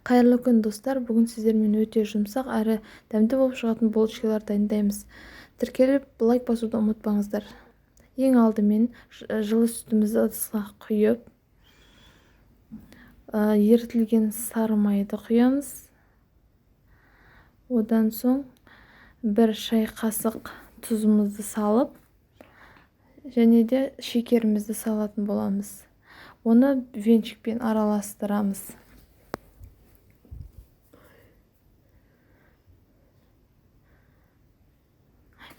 Қайырлы күн, достар! Бүгін сіздермен өте жұмсақ әрі дәмді болып шығатын булочкалар дайындаймыз. Тіркеліп, лайк басуды ұмытпаңыздар. Ең алдымен жылы сүтімізді ыдысқа құйып, ерітілген сары майды құямыз. Одан соң 1 шай қасық тұзымызды салып, және де шекерімізді салатын боламыз. Оны венчикпен араластырамыз.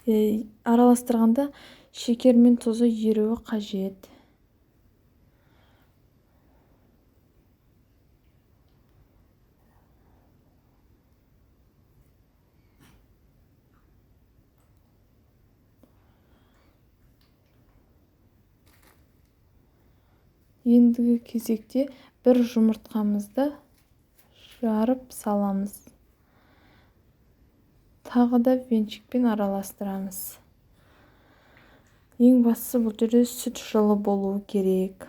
Араластырғанда шекер мен тұзы еруі қажет. Ендігі кезекте бір жұмыртқамызды жарып саламыз. Тағы да венчикпен араластырамыз. Ең бастысы, бұл жерде сүт жылы болуы керек.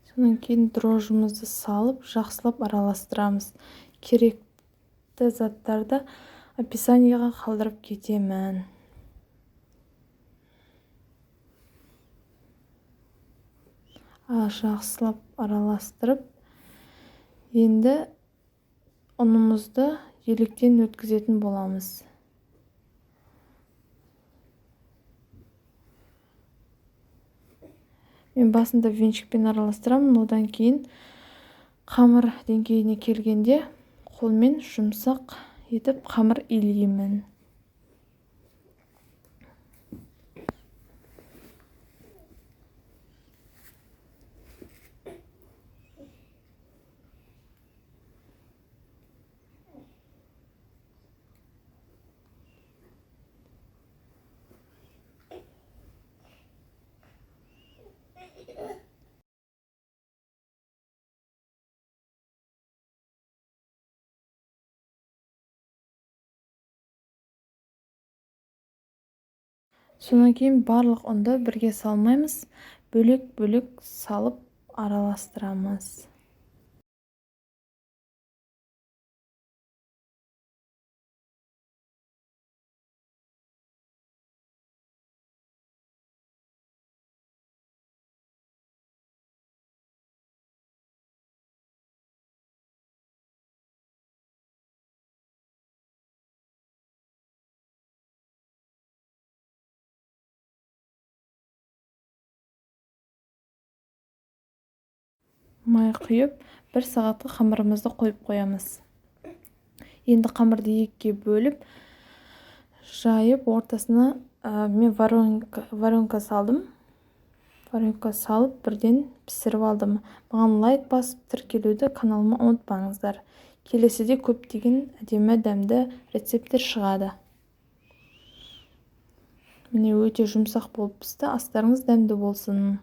Содан кейін дрожжымызды салып, жақсылап араластырамыз. Керекті заттарды описаниеға қалдырып кетемін. Жақсылап араластырып, енді ұнымызды електен өткізетін боламыз. Мен басында венчикпен араластырамын, одан кейін қамыр деңгейіне келгенде қолмен жұмсақ етіп қамыр илеймін. Содан кейін барлық ұнды бірге салмаймыз, бөлек-бөлек салып араластырамыз. Май құйып, 1 сағатқа қамырымызды қойып қоямыз. Енді қамырды екіге бөліп, жайып, ортасына мен воронка салдым. Воронка салып, бірден пісіріп алдым. Маған лайк басып, тіркелуді каналыма ұмытпаңыздар. Келесіде көптеген әдемі дәмді рецепттер шығады. Міне, өте жұмсақ болып пісті. Астарыңыз дәмді болсын.